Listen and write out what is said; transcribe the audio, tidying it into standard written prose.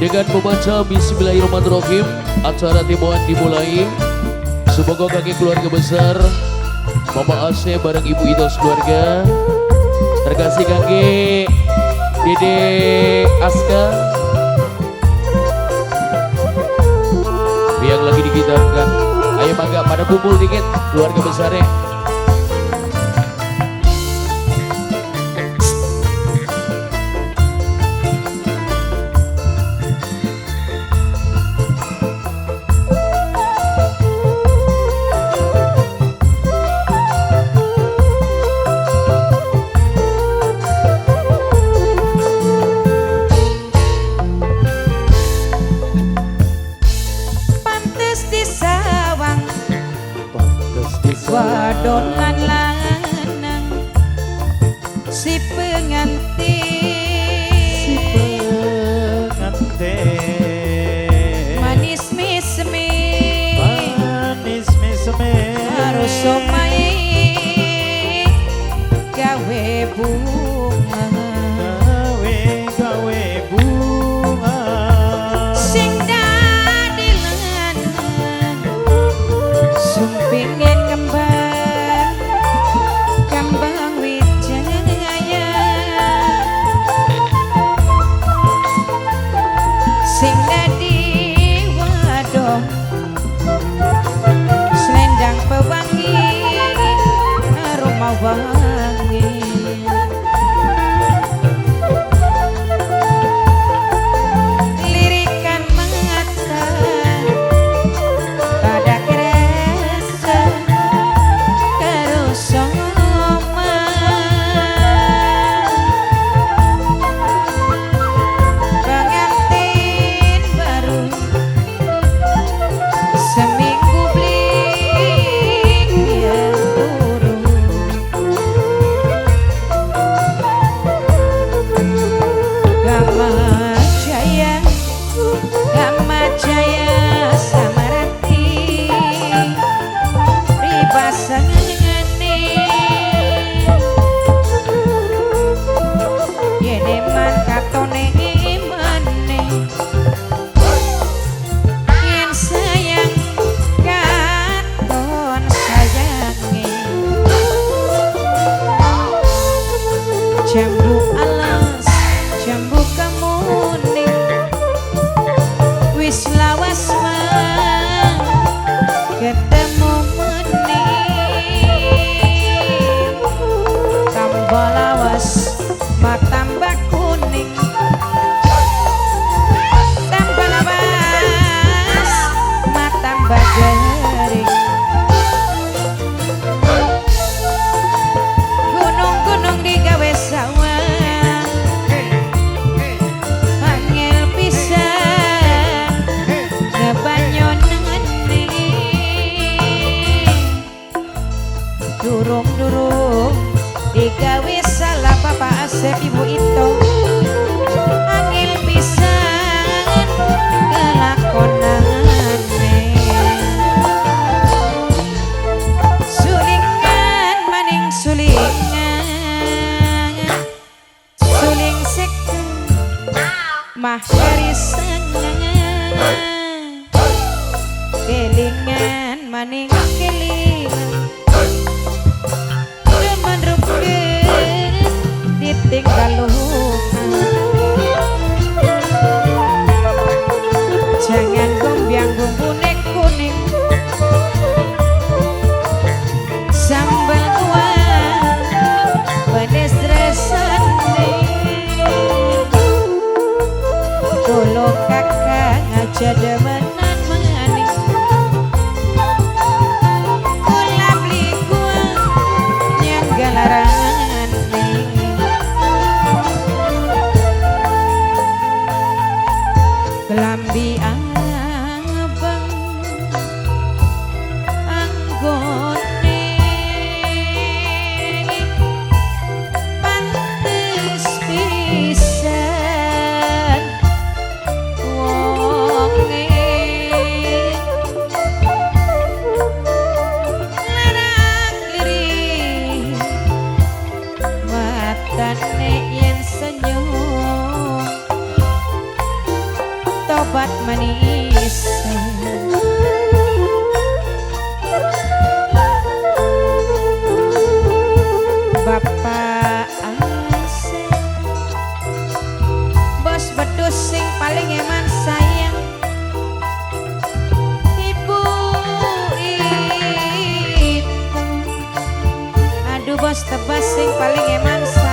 Dengan membaca Bismillahirrahmanirrahim, acara timuan dimulai. Semoga kaki keluarga besar Bapak Asep bareng Ibu Ito keluarga. Terkasih kaki Dede Aska yang lagi digitarkan. Ayo mangga pada kumpul dikit keluarga besarnya. Wadon lan lanang si pengantin, si pengantin manis mismi, manis mismi harus somai gawe bunga, gawe gawe bunga sing dadi lanang sumpinge kembang kembang wijaya sing dadi wadon selendang pewangi aroma wangi lirikan mata pada kerasa karo soma pengantin baru seminggu beli turu. Gama Jaya, Gama Jaya Samarati pribasangane yene man katone mane yen sayang katon sayange jambu alas jambu kemuning wis lawas mang ketemu mening tambah lawas tambah kuning tambah lawas tambah garing gunung-gunung digawe sawah angel pisan ngebanyonane durung-durung digawe salah Bapak Asep Ibu Ito angel pisan kelakonane sulingan maning sulingan suling seken mah kerisengan kelingan maning kelingan demen rugen ditinggal lunga jangan gombyang bumbune kuning sambal kuah pedes rasane tolong kakak aja demenan maning kula beli kuah nyanggalarane kelambi abang anggone pantes pisan wonge larak lirik matane yen senyum. Tobat manis. Bapak Asep bos bedus sing paling eman sayang. Ibu itu aduh bos tebas sing paling eman sayang.